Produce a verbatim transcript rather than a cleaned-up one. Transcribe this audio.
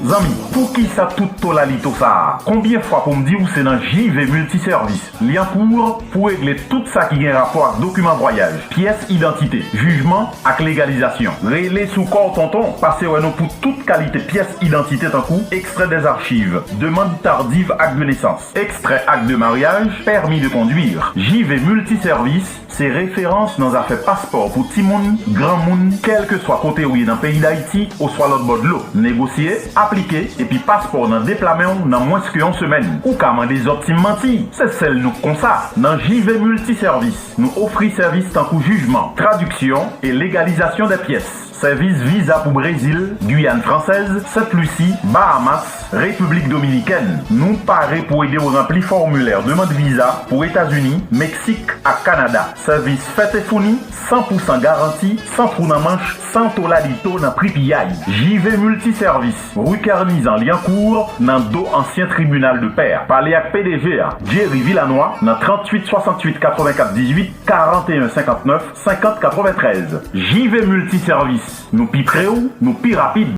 Zanmi, poukisa tout tolalito sa a? Konbyen fwa pou m di w se nan J V Multiservis, Lyankou, pou w regle tout sa ki gen rapò ak dokiman vwayaj, pyès idantite, jijman ak legalizasyon. Rele sou kò w tonton, pase wè nou pou tout kalite pyès idantite tankou extrait des archives, demande tardive acte de naissance, extrait acte de mariage, permis de conduire. J V Multiservis se referans nan zafè paspò pou timoun, granmoun, kèlkeswa kote ou ye nan peyi Dayiti oswa lòtbò dlo. Negosye, aplike, epi paspò w nan de pla men w nan mwens ke yon semèn. Ou ka mande zòt si m manti, se sèl nou k konsa. Nan J V Multiservis, nou ofri sèvis tankou jijman, tradiksyon e legalizasyon de pyès. Sèvis viza pou Brezil, Giyàn Fransèz, Sent Lisi, Bahamas, Repiblik Dominikèn. Nou pare pou ede w ranpli fòmilè demann viza pou Etazini, Meksik ak Kanada. Sèvis fèt e founi, san pou san garanti, san twou nan manch, san tolalito nan pri piyay. J V Multiservis, ri Kènizan, Lyankou, nan do ansyen tribinal de pè. Pale ak P D G a, Jerry Villanoi, nan tranntuit swasanntuit katrevenkat dizuit, karanteyen senkantnèf, senkant katreventrèz. J V Multiservis, nou pi pre w, nou pi rapid.